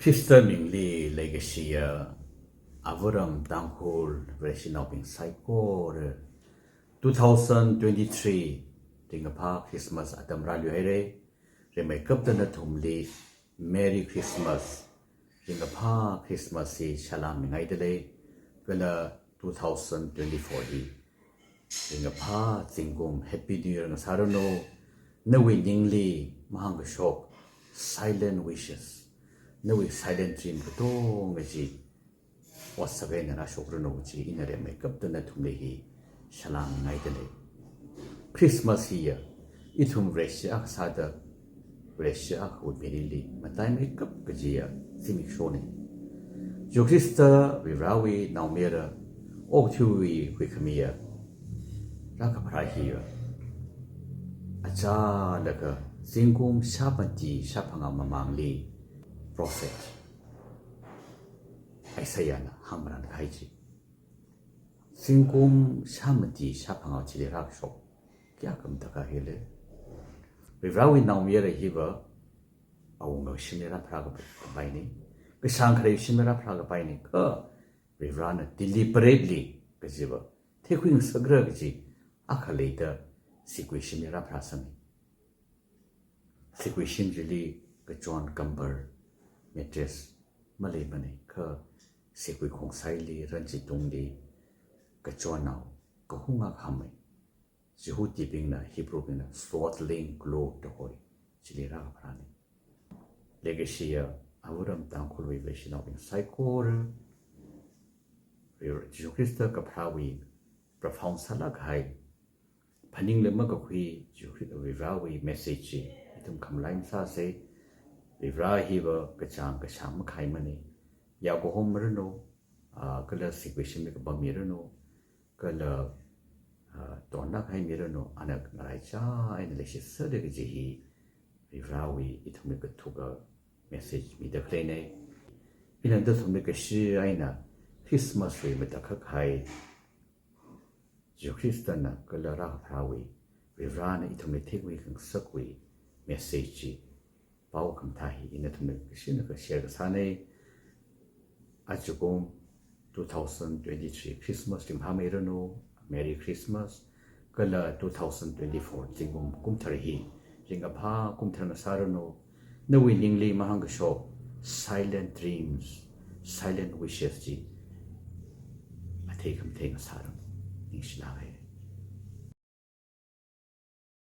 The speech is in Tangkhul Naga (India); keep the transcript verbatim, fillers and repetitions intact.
Khrista mingli leikashiya Avaram Tangkhul Vareshinaobing saikora, two thousand twenty-three ringkaphā Christmas atam rāluihaira. Rimeikapta nathumli Merry Christmas, ringkaphā Christmas hi salām mingaidalei. Kala two thousand twenty-four hi ringkaphā zingkum Happy New Year ngasāranu. Nawui ningli mahāngkashok silent wishes, nawui silent dream katonga chi otsak eina rāshokranu chi ina rimeikapta nathumli hi salām mingaidalei. Christmas hiya ithum Vareshi akha sāda Vareshi akhawui mirinli mataimeikap kajiya zimikshona. Jishu Khrista Varivarāwui naomayara, okathuiwui huikhamiya rākapharā hiya achālakha zingkum shāmati shāphangā mamangli prophet Isaiahna hāngmarānkahai chi. Zingkum shāmati shāphangā chili rākashok kayākha matakhak hili Varivarāwui naomayara hiva awunga shimli rāpharākapaina, kashāng kharei shimli rāpharākapaina, kha Varivarāna deliberately kajiva theikhuingasakra kaji akha leida sigui shimli rāpharāsanga. Sigui shim chili kachon kambar, mattress maleimana, kha sigui khongsaili, ranjitungli kachonnao kahunga khamei. Jihudibingna, Hebrew bingna swaddling cloth da hoi, chili rākapharāna. Leikashiya Avaram Tangkhulwui Vareshinaobing saikora, Jishu Khrista kapharāwui profound sālāk kahai, phaningla makakhui Jishu Khrista Varivarāwui message chi ithum khamalai masāsa. Varivarā hiva kachāng kashāng makhaimana. Yaokahom maranu, ah, kala sigui shimli kapam miranu, kala, ah, tonlāk kahai miranu, ana ngaraichā eina leishitsera kaji hi Varivarāwui ithumli kathuka message mida khaleina. Ina nathumli kashi eina Christmas wui matakhak kahai Jishu Khristana kala rākapharāwui, Varivarāna ithumli theikhuingasakwui message chi pao khamathā hi ina nathumli kashina kha share kasāna. Ajakum two thousand twenty-three Christmas ringphāmeiranu, Merry Christmas. Kala two thousand twenty-four zingkum kumthar hi ringkaphā kumthar ngasāranu. Nawui ningli mahāngkashok silent dreams, silent wishes chi athei khamathei ngasāranu. Ningshilāka.